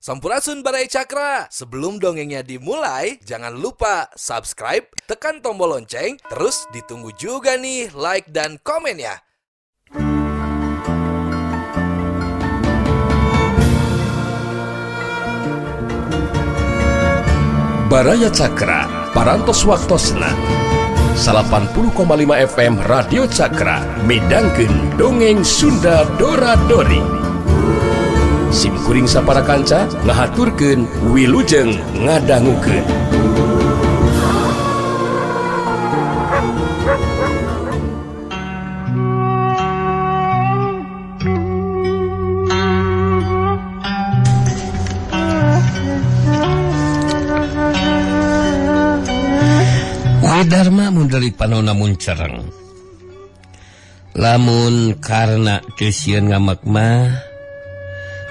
Sampurasun, Baraya Cakra. Sebelum dongengnya dimulai, jangan lupa subscribe, tekan tombol lonceng, terus ditunggu juga nih like dan komennya. Baraya Cakra, Parantos Waktosna 80,5 FM Radio Cakra midangkeun Dongeng Sunda Dora Dori. Sim kuring sapara kanca ngahaturkeun wilujeng ngadangukeun. Dharma munderi panona muncereng. Lamun karena teu sieun ngamek mah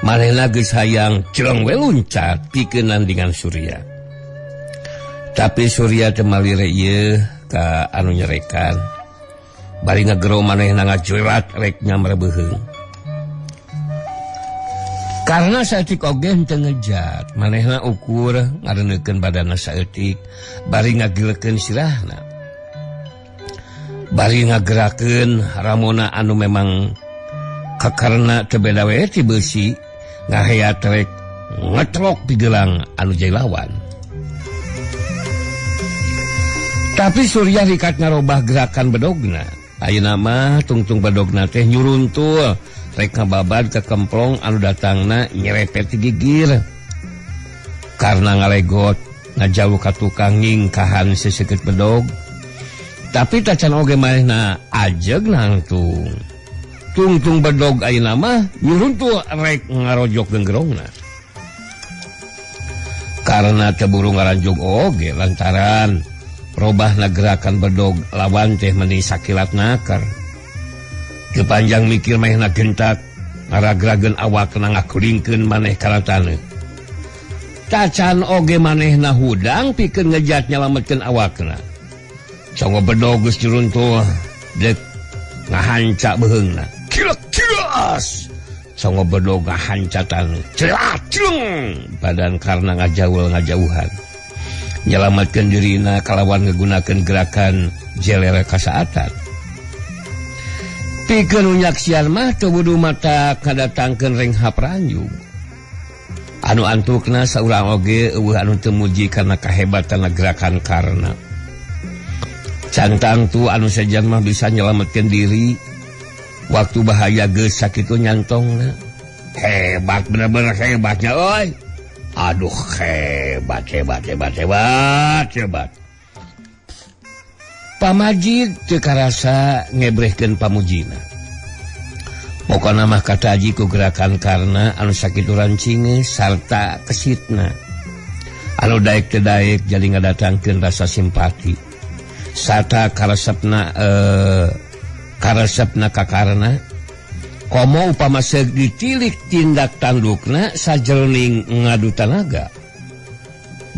manehna geus hayang jreng we luncat pikeun nandingan Surya. Tapi Surya teu malire ieu ka anu nyerekan. Bari ngagero manehna ngajerat rek nyamre beuheung. Karena saeutik oge henteu ngejat, manehna ukur ngareneukeun badanna saeutik, bari ngagilekeun sirahna. Bari ngagerakeun ramona anu memang kakarna teu beda we ti beusi, ngaheat rek ngetrok pigelang anu jadi lawan. Tapi Surya rikat ngarobah gerakan bedogna. Ayeuna mah tungtung bedogna teh nyuruntul. Rek ngababad ke kemplong anu datangna nyerepet gigir. Karena ngalegot ngajauh ka tukang ngingkahan seseukeut bedog. Tapi tacan oge manehna ajeg nangtung. Tungtung bedog ayeuna mah nyuruntul rek ngarojok genggerongna. Karena teu buru ngaranjog oge lantaran robahna gerakan bedog lawan teh meni sakilat nakar. Kepanjang mikir manehna gentak ngaragrageun awakna ngakulingkeun maneh kana taneuh. Tacan oge manehna hudang pikeun ngejat nyalametkeun awakna. Congo bedog geus nyuruntuh deuk ngahanca beuheungna. Kilek kias. Congo bedog ngahanca taneuh. Celacung badan karena ngajaul ngajauhan. Nyalametkeun dirina kalawan ngagunakeun gerakan jeler kasaatan. Pikeun nyaksian mah teu wudu mata kadatangkeun renghap ranjug. Anu antukna saurang oge eueuh anu teu muji kana kahebatan gerakan karna. Can tangtu anu sejan mah bisa nyelametkeun diri waktu bahaya geus sakitu nyantongna. Hebat, bener-bener hebatnya euy. Aduh, hebat hebat hebat hebat hebat. Pamajid teu karasa ngebrehkeun pamujina. Pokona mah kataji ku gerakan karna anu sakitu rancinge sarta kesitna. Anu daek teu daek jadi ngadatangkeun rasa simpati. Sarta karesepna ka karna. Komo upama seug ditilik tindak tandukna sajroning ngadu tanaga.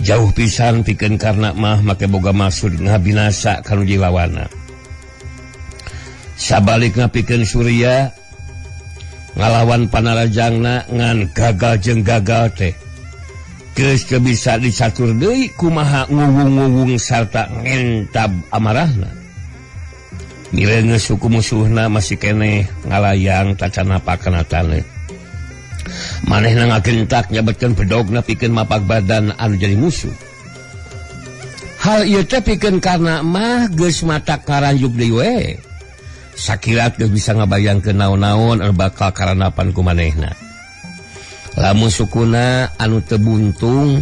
Jauh pisan pikeun karna mah make boga maksud ngabinasa kanu jilawana. Sabalikna pikeun Surya ngalawan panarajangna ngan gagal jeung gagal teh. Geus teu bisa dicatur deui kumaha nguwung-nguwung sarta ngentab amarahna. Mireungeus suku musuhna masih keneh ngalayang tacan napakana taneuh. Manehna ngagentak nyabetkeun bedogna pikeun mapak badan anu jadi musuh. Hal ieu teh pikeun karna mah geus matak karanjuk deui we. Sakilat geus bisa ngabayangkeun naon-naon anu bakal karanapan ku manehna. Lamun sukuna anu teu buntung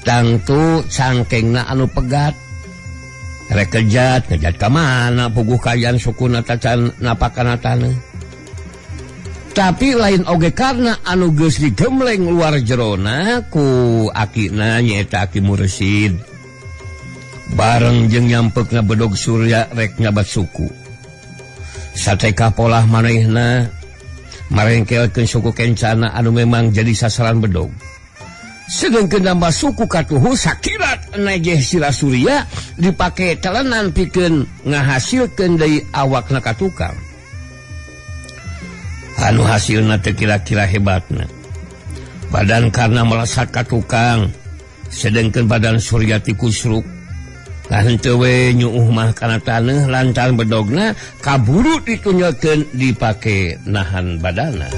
tangtu cangkengna anu pegat. Rek kejat, ngejat ka mana puguh kayan sukuna tacan napakana taneuh. Tapi lain oge karena anu geus digemleng luar jerona ku akina nyaeta Aki Mursid. Bareng jeung nyampekna bedog Surya rek nyabat suku. Sateka polah manehna marengkelkeun suku kencana anu memang jadi sasaran bedog. Sedengkeun nambah suku katuhu sakirat nejeh sila Surya dipake telenan pikeun ngahasilkeun deui awakna ka tukang. Anu hasilna teu kira-kira hebatna. Badan karena melesat ka tukang sedengkeun badan Surya ti kusruk. Lah henteu we nyuuh mah kana taneuh lantaran bedogna kaburu ditunjukkeun dipake nahan badana.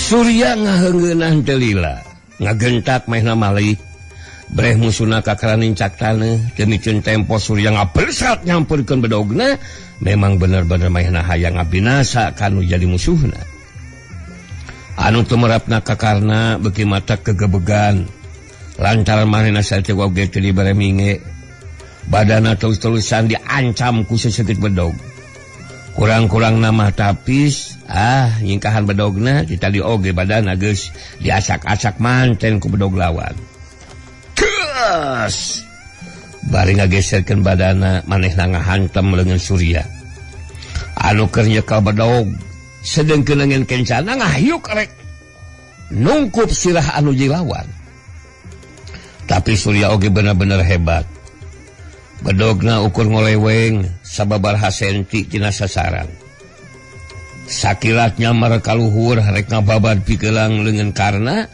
Surya ngaheungeunah teu lila, ngagentak mehna malik. Breh musuna kakara nincak taneuh, teu miceun tempo Surya ngabersat nyampeurkeun bedogna, memang bener-bener mehna hayang ngabinasa kanu jadi musuhna. Anu tumerapna ka Karna beuki mata kegebegan. Lantaran manehna saeutik oge teu dibere minge. Badana terus-terusan diancam ku seseukeut bedog. Kurang-kurang nama tapis, nyingkahan bedogna di tadi oge badana geus diacak-acak manten ku bedog lawan. Kes! Bari ngageserkeun badana manehna ngahantem leungeun Surya. Anu keur nyekel bedog, sedengkeun leungeun kencana ngahyuk rek nungkup sirah anu jilawan. Tapi Surya oge bener-bener hebat. Bedogna ukur ngoleweng sababaraha senti tina sasaran. Sakilat nyamar kaluhur rek ngababad pikelang leungeun Karna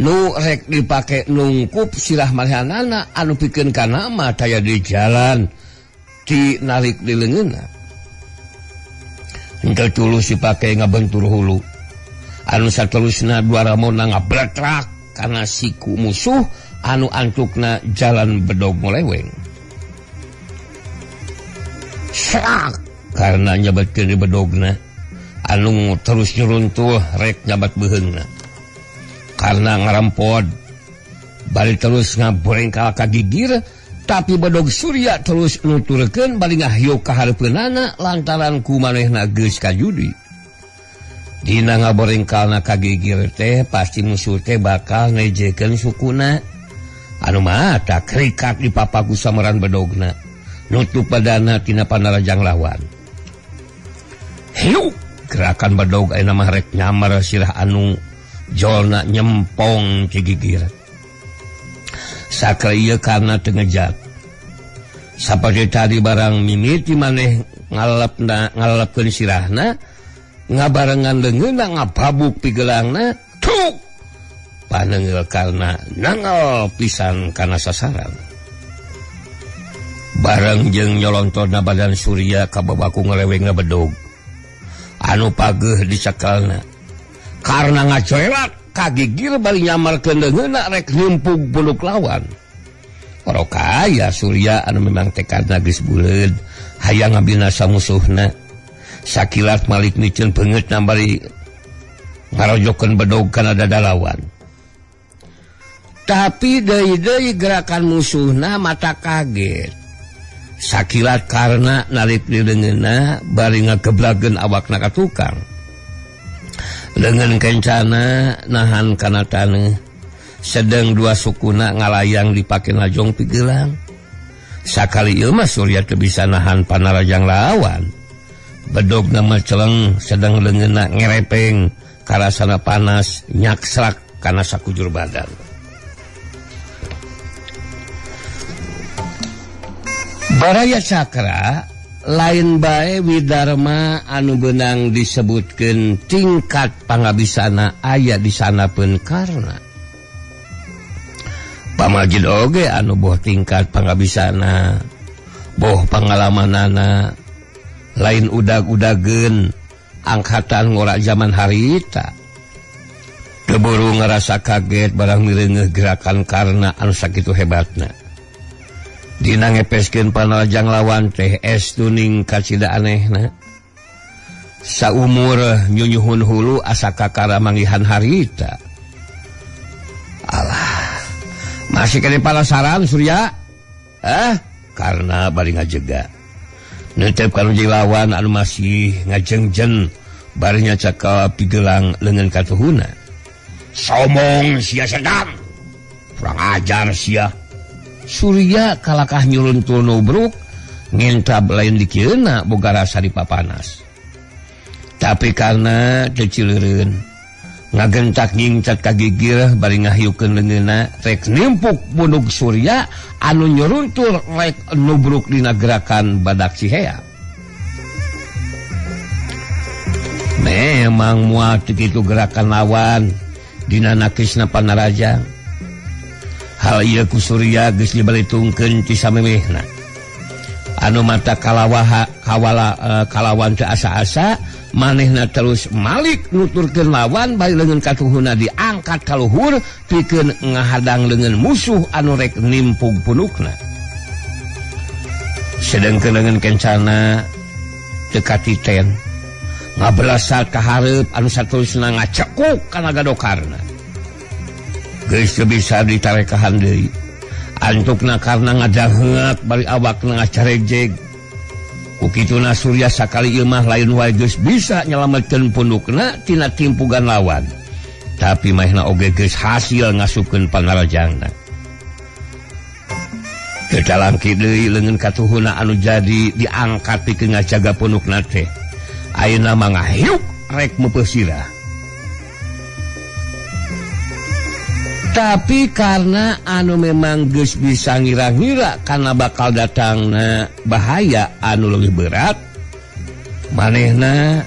nu rek dipake nungkup sirah manehanana anu pikeun kana mah taya di jalan ti narik di leungeunna. Henteu tulus dipake ngabentur hulu. Anu saterusna dua ramona ngabretrak kana siku musuh anu antukna jalan bedog ngoleweng. Serak karena nyabatkeun di bedogna anu terus nyeruntuh rek nyabat beuheungna. Karena ngarampod bari terus ngaborengkal ka gigir, tapi bedog Surya terus nuturkeun bari ngahyuk ka hareupeunana lantaran ku manehna geus kajudi. Dina ngaborengkalna ka gigir teh pasti musuh teh bakal nejekeun sukuna. Anu mata krikat dipapaku sameran bedogna. Nutup badana tina panarajang lawan. Hiuk gerakan bedog ayeuna mah rek nyamar sirah anu jolna nyempong ti gigir. Sakra ieu karna teu ngejat. Saperti tadi barang mimiti maneh ngalalapkeun sirahna, ngabarengan leungeunna ngababuk pigelangna, tuk panenggel karna nangel pisan kana sasaran. Bareng jeung nyolontona badan Surya kababaku ngelewengna bedog anu pageuh dicekelna. Karena ngacoelak kagigir bari nyamarkeun leungeunna rek nyumpug buluk lawan. Orokaya Surya anu memang tekadna geus buleud hayang ngabinasa musuhna. Sakilat malik miceun beungeutna bari ngarojokeun bedog kana dada lawan. Tapi deui-deui gerakan musuhna mata kaget. Sakilat karena narik di leungeunna bari ngageblageun awakna ka tukang. Leungeun kencana nahan kana taneuh, sedeng dua sukuna ngalayang dipake najong pigelang. Sakali ieu mah Surya teu bisa nahan panarajang lawan. Bedogna mah celeng sedeng leungeunna ngerepeng karasana panas nyaksrak kana sakujur badan. Baraya Cakra lain bae Widarma anu beunang disebutkeun tingkat pangabisana aya di sana pun karna. Pamajid oge anu boh tingkat pangabisana, boh pangalamanana, lain udag-udageun angkatan ngorak zaman harita. Keburu ngerasa kaget barang mireungeuh gerakan karna anu sakitu hebatna. Dina ngepeskeun panarajang lawan teh es tuning kacida anehna. Saumur nyunyuhun hulu asa kakara manggihan harita. Alah, masih kene palasaran Surya? Karena bari ngajega. Netep kanu lawan anu masih ngajengjen barinya cakal pigelang leungeun katuhuna. Somong sia sedang. Kurang ajar sia. Surya kalakah nyuruntul nubruk ngentab lain dikieuna boga rasa dipapanas. Tapi karena teu cileureun ngagentak nyingcat ka gigir bari ngahiukeun leungeunna rek nimpuk bunug Surya anu nyuruntul rek nubruk dina gerakan badak Cihea. Memang moal teu kitu gerakan lawan dina nakisna Panarajang. Hal ieu ku Surya geus dibaritungkeun ti samemehna. Anu mata kalawaha kawala kalawan teu asa-asa manehna terus malik nuturkeun lawan bari leungeun katuhuna diangkat ka luhur pikeun ngahadang leungeun musuh anu rek nimpug punukna. Sedengkeun leungeun kencana teu katiten ngabelasat ka hareup anu saterusna ngacekuk kana gadokarna. Geus teu bisa ditarekahan deui. Antukna karna ngadaheuk bari awakna ngacarejeg. Ku kituna Surya sakali ieu mah lain wae geus bisa nyalametkeun pundukna tina timpugan lawan. Tapi mahna oge geus hasil ngasupkeun panarajangna. Teu talangki deui leungeun katuhuna anu jadi diangkat pikeun ngajaga pundukna teh. Ayeuna mah ngahiuk rek meupeus sirah. Tapi karena anu memang geus bisa ngira-ngira karena bakal datangna bahaya anu leuwih berat, manehna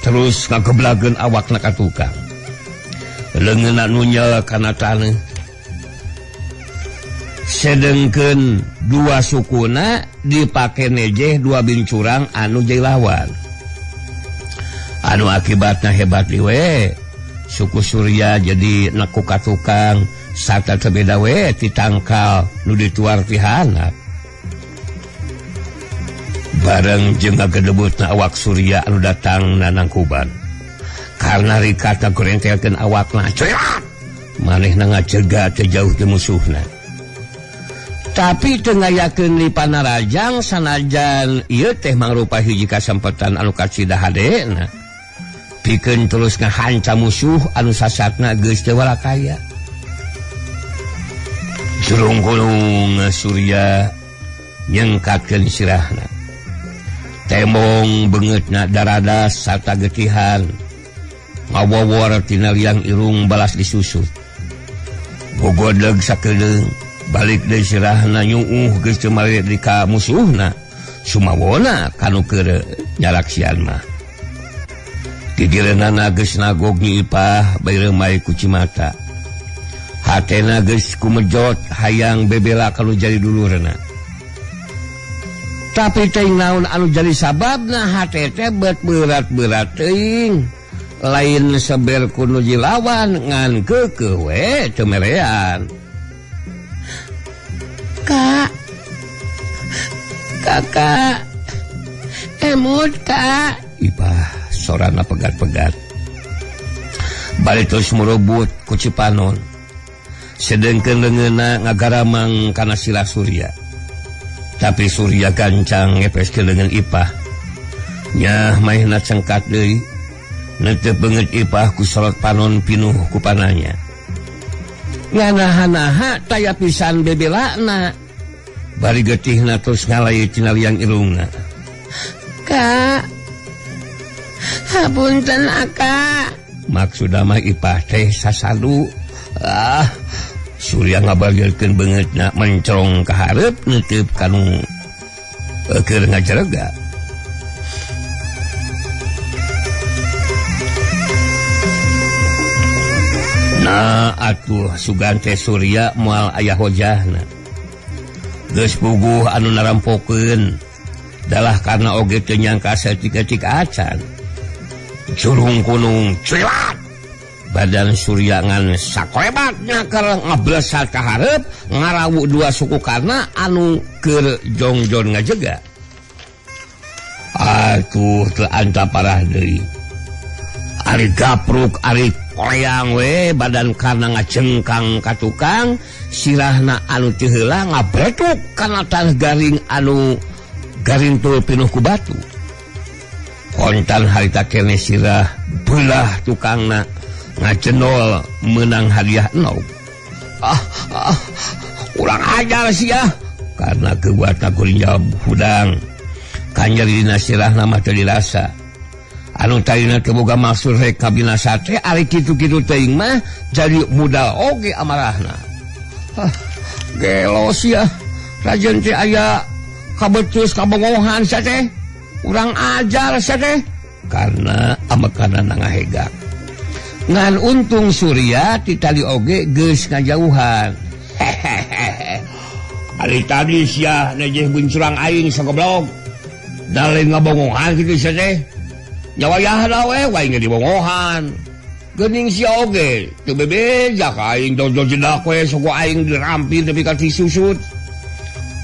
terus ngageblageun awakna ka tukang. Leungeunna nunyel kana taneuh. Sedengkeun dua sukuna dipake nejeh dua bincurang anu jadi lawan. Anu akibatna hebat we. Suku Surya jadi neku ka tukang sarta teu beda we ti tangkal nu dituar ti handap. Bareng jeung ngagedebutna awak Surya anu datang nanangkuban. Karena rikata gorentelkeun awakna cerat manehna ngacega teu jauh ti musuhna. Tapi teu ngayakeun li Panarajang sanajan ieu teh mangrupa hiji kasempetan anu kacida hadena. Pikeun terus ngahanca musuh anu sasatna geus teu walakaya. Jurung gunung Surya nyengkatkeun sirahna. Tembong beungeutna daradas sarta getihan. Ngawowor tina liang irung balas disusut. Gogodleg sakedeung balik deui sirahna nyuuh geus teu male di ka musuhna. Sumawona kanu keur nyalaksian mah. Gigireunana geus nagog Nyi Ipah bari reumay ku cimata. Hatena geus kumejot hayang bebela ka nu jadi dulurna. Tapi teuing naon anu jadi sababna hate teh bet berat-berat teuing. Lain seber ku nu lawan ngan keukeuh we teu merean. Kak. Kakak. Emut kak. Ipah sorana pegat-pegat. Bari terus merobot ku Cipanon. Sedengkeun leungeunna ngagaramang kana sirah Surya. Tapi Surya gancang ngepeskeun leungeun Ipah. Nyah maehna cengkat deui. Neuteup beungeut Ipah ku sorot panon pinuh ku pananya. Nganaha-naha taya pisan bebelana. Bari getihna terus ngalai tina liang irungna. Kak. Hapunten akak. Maksudna mah Ipah teh sasadu. Ah, Surya ngabageurkeun beungeutna mencrong ka hareup neuteup kanu keur ngajerega. Nah, atuh sugan teh Surya moal aya hojahna. Geus puguh anu narampokeun dalah karena oge teu nyangka saeutik-eutik acan. Curung kunung cilat badan Surya ngan sakolebat nyaker ngablesat ka hareup ngarawu dua suku karna anu keur jongjon ngajega. Atuh teu anta parah deui. Ari gapruk ari koyang we badan karna ngacengkang ka tukang sirahna anu teu heula ngabretuk kana tanah garing anu garintul pinuh ku batu. Kontan harita kene sirah belah tukangna ngacenol menang hadiah enog. Kurang ajar sia karena kebuat kurinjal hudang kanjari dina sirahna mah teu dirasa. Anu tadina teu boga maksud rek kabinasa teh ari kitu-kitu teuing mah jadi modal oge amarahna. Gelo sia rajen teh aya kabetus kabongohan sia teh. Urang ajar sia teh karena amekana ngahegak. Ngan untung Surya ti tali oge geus ngajauhan. Hehehe. Ari tadi sia nejeh buncurang aing sagoblok. Da lain ngabongohan kitu sia teh. Nyawayahna we wae ge dibongohan. Geuning sia oge teu bebeja ka aing dojo jedak we sok aing dirampir nepi ka disusut.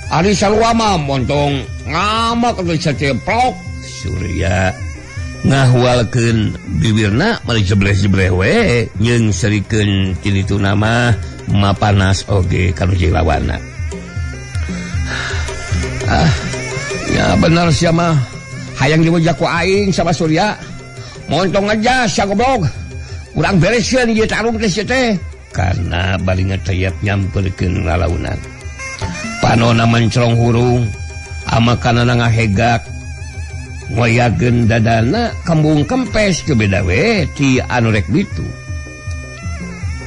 Ari sarua mah montong ngamak atuh saceplok. Surya ngahualkeun bibirna mari jebleh-jebleh we nyeung serikeun kitu nama mapanas oge ka nu lawanna. Ya bener sia mah hayang diwejak ku aing sama Surya. Montong aja sia goblok. Urang bereskeun ieu tarung teh sia teh. Karena bari ngeteyep nyamperkeun lalaunan. Panona mencrong hurung amakanana ngahegak ngoyageun dadana kembung kempes teu beda we ti anu rek bitu.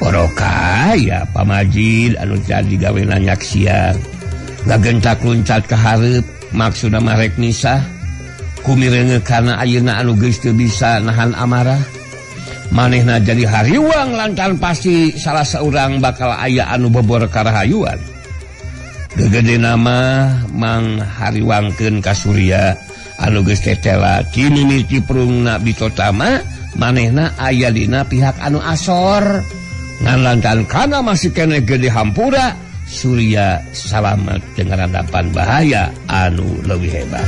Oroka ya pamajid anu jadi gawena nyaksian ngagentak luncat ka hareup maksudna mah rek nisah kumireungeuk kana ayeuna anu geus teu bisa nahan amarah. Manehna jadi hariwang lantaran pasti salah saurang bakal aya anu bobor karahayuan. Gegede nama mang hariwangkeun ka Surya anu geus tetela tinimiti prungna bitotama manehna aya dina pihak anu asor. Ngan lantaran kana masih keneh gede hampura Surya salamet dengan hadapan bahaya anu leuwih hebat.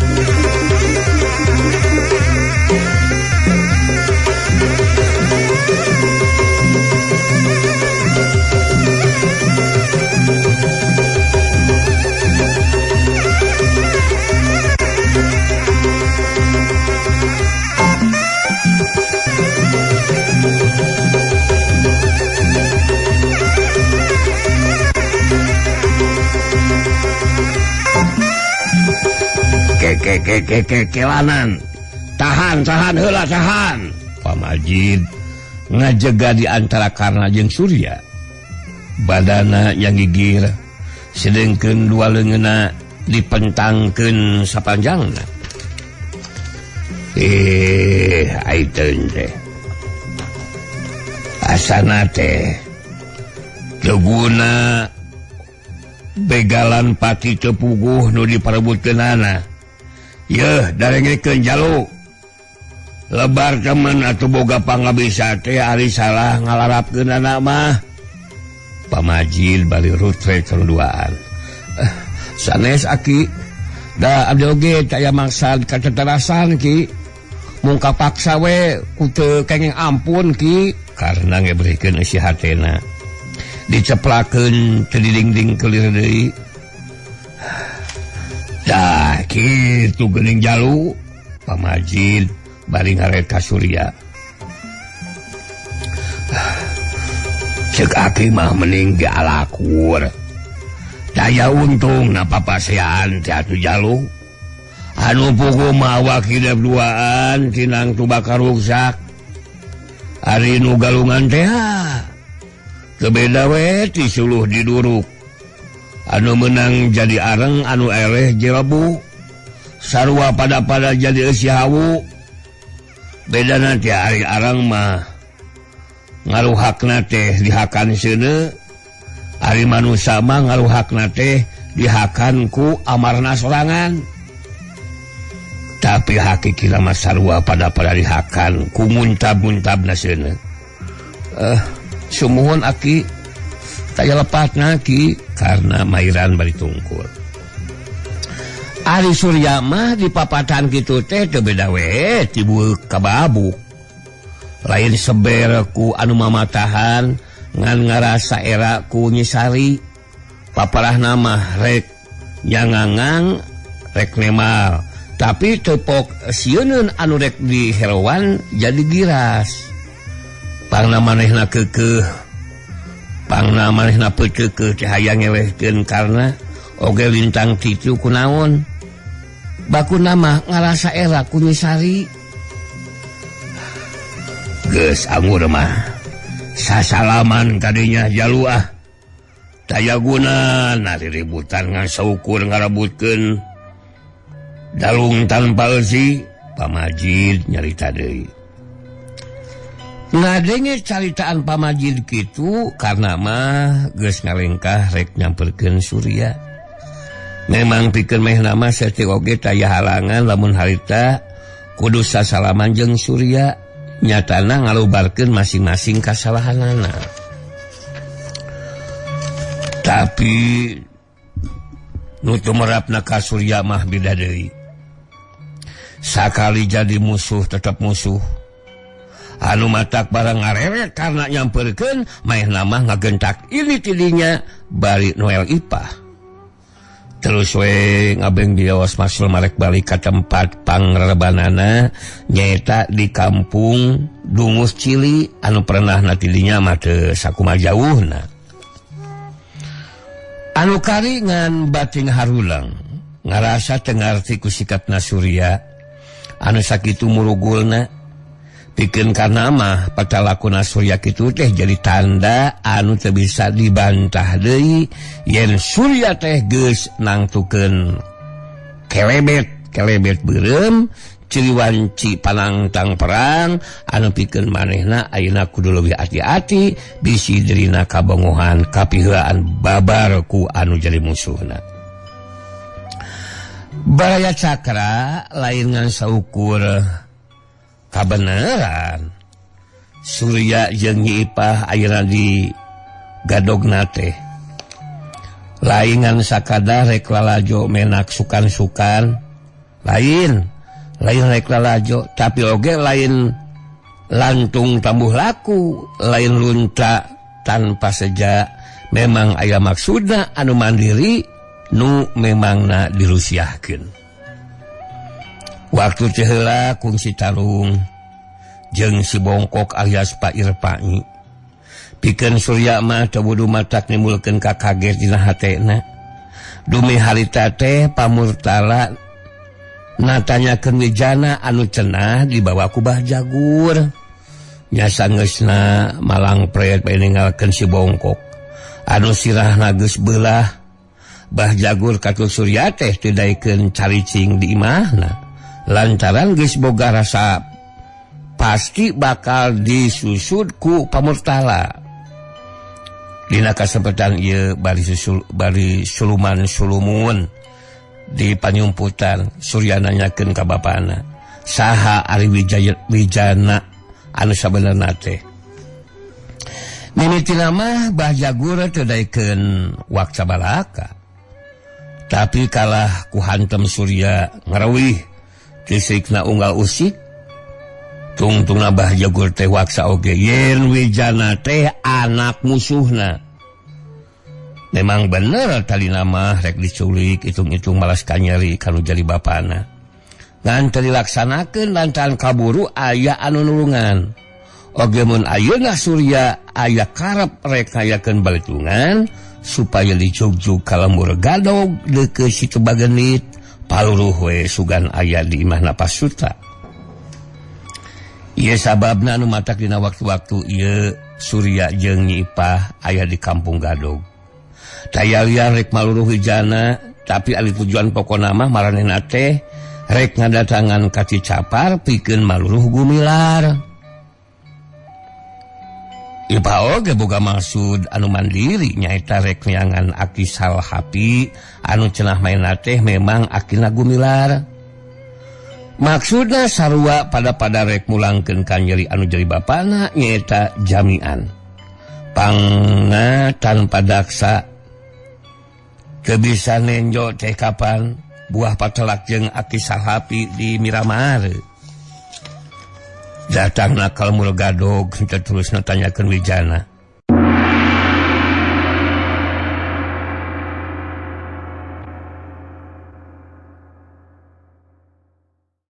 Kekekekekelanan tahan tahan heula tahan. Pamajid ngajega di antara Karna jeung Surya. Badana yang gigir sedengkeun dua leungeunna dipentangkeun sapanjangna. Aiteun teh asana teh teu guna begalan pati teu puguh nu diparebutkeunana. Yeuh darengekeun jalu lebar temen atuh boga pangabisa teh ari salah ngalarapkeunana mah. Pamajid bari rutre kaduaan. Sanes aki da abdi oge taya maksad kateterasan ki mung kapaksa we ku teu kenging ampun ki karena ngebrikeun eusi hatena diceplakeun teu dinding kelir deui. Dah kitu geuning jalu pamajid bari ngaret ka Surya. Ceuk aki mah mending ge alakur. Daya untung na papasean teh atuh jalu. Anu puguh mah awak hidep duaan tinang tu bakal ruksak. Ari nu galungan teh teu beda we ti suluh diduruk. Anu menang jadi areng anu eleh jelebu. Sarua pada-pada jadi eusi hawu. Bedana teh ari areng mah ngaruhakna teh dihakan seuneu. Ari manusa mah ngaruhakna teh dihakan ku amarna sorangan. Tapi hakikina mah sarua pada-pada dihakan ku muntab-muntabna seuneu. Sumuhun aki taya lepatna ki karena mairan bari tungkul. Ari Surya mah dipapatan kitu teh teu beda we tibu kababuk. Lain seber ku anu mamatahan ngan ngarasa era ku nyisari. Paparahna mah rek nyangangang Rek nemal tapi tepok sieuneun anu rek diheroan jadi giras. Pangna manehna keukeuh, pangna manehna peuteukeuh teh hayang ngelehkeun karna oge lintang kitu kunaon. Bakuna mah ngarasa era ku Nyi Sari. Geus angur mah sasalaman kadinya jalu ah. Taya guna nari ributan ngasaukur ngarebutkeun dalung tanpa eusi. Pamajid nyarita deui. Ngadenge caritaan Pamajid kitu karena mah geus ngalengkah rek nyamperkeun Surya. Memang pikeun meh nama saeutik oge taya halangan lamun harita kudu sasalaman jeung Surya, nyatana ngalubarkeun masing-masing kasalahanana. Tapi nu tumerapna ka Surya mah beda deui. Sakali jadi musuh tetap musuh. Anu matak barang ngareret karena nyamperkeun maehna mah ngagentak ini tidinya bari Noel Ipah. Terus we ngabeng diawas masul marek balik ka tempat pangrebanana nyaeta di kampung Dungus Cili anu pernah na tidinya mah teu sakumaha jauhna. Anu kari ngan batin harulang ngarasa teu ngarti ku sikapna Surya anu sakitu murugulna. Pikeun kana mah patalakuna Surya kitu teh jadi tanda anu teu bisa dibantah deui yen Surya teh geus nangtukeun kelebet kelebet beureum ciriwanci panangtang perang anu pikeun manehna ayeuna kudu leuwih hati-hati bisi dirina kabongohan kapiheuaan babar ku anu jadi musuhna. Baraya Cakra lain ngan saukur kabeneran Surya jeung Nyi Ipah ayeuna di gadogna teh lain ngan sakadar rek lalajo menak sukan-sukan, lain lain rek lalajo tapi oge lain lantung tambuh laku, lain lunta tanpa seja. Memang aya maksudna anu mandiri nu memangna dirusiahkeun. Waktu teh heula kungsi tarung jeung si Bongkok alias Pak Irpani. Pikeun Surya mah teu wudu matak nimbulkeun kakaget dina hatena. Dumi harita teh pamurtala natanyakeun wijana anu cenah dibawa ku Bah Jagur. Nya sangeusna malang proyek bae ninggalkeun si Bongkok. Anu sirahna geus beulah. Bah Jagur katul Surya teh teu daekeun caricing di imahna. Lantaran geus boga rasa pasti bakal disusut ku pamurtala. Dina kasempatan ieu bari susul bari suluman sulumun di panyumputan Surya nanyakeun ka bapana saha ari Wijaya Wijana anu sabenerna teh. Mimitina mah Bah Jagur teu daekeun wakca balaka. Tapi kalah ku hantem Surya ngareuwih tisikna unggal usik tungtungna Bah Jagur teh waksa oge yen Wijana teh anak musuhna. Memang bener tadi nama rek diculik hitung-hitung malas kanyeri kanu jadi bapana. Ngan teu dilaksanakeun lantaran kaburu aya anu nulungan. Oge mun ayeuna Surya aya karep rek ngayakeun balitungan supaya dijugjug ka lembur gadog deukeut situ Bagenit. Paluruh we sugan aya di imahna Pasuta. Ieu sababna anu matak dina waktu-waktu ieu Surya jeung Nyi Ipah aya di kampung Gadog. Taya liar rek maluruh wijana, tapi ari tujuan pokona mah maranehna teh rek ngadatangan ka Cicapar pikeun maluruh Gumilar. Ipah oge boga maksud anu mandiri nyaeta rek neangan Aki Salhapi anu cenah maenna teh memang akina Gumilar. Maksudna sarua pada-pada rek mulangkeun ka nyeri anu jadi bapana nyaeta jamian. Pangna tanpa daksa teu bisa nenjo teh kapan buah patelak jeung Aki Salhapi di Miramar. Datang nakal mul gadog terus natanyakeun Wijana.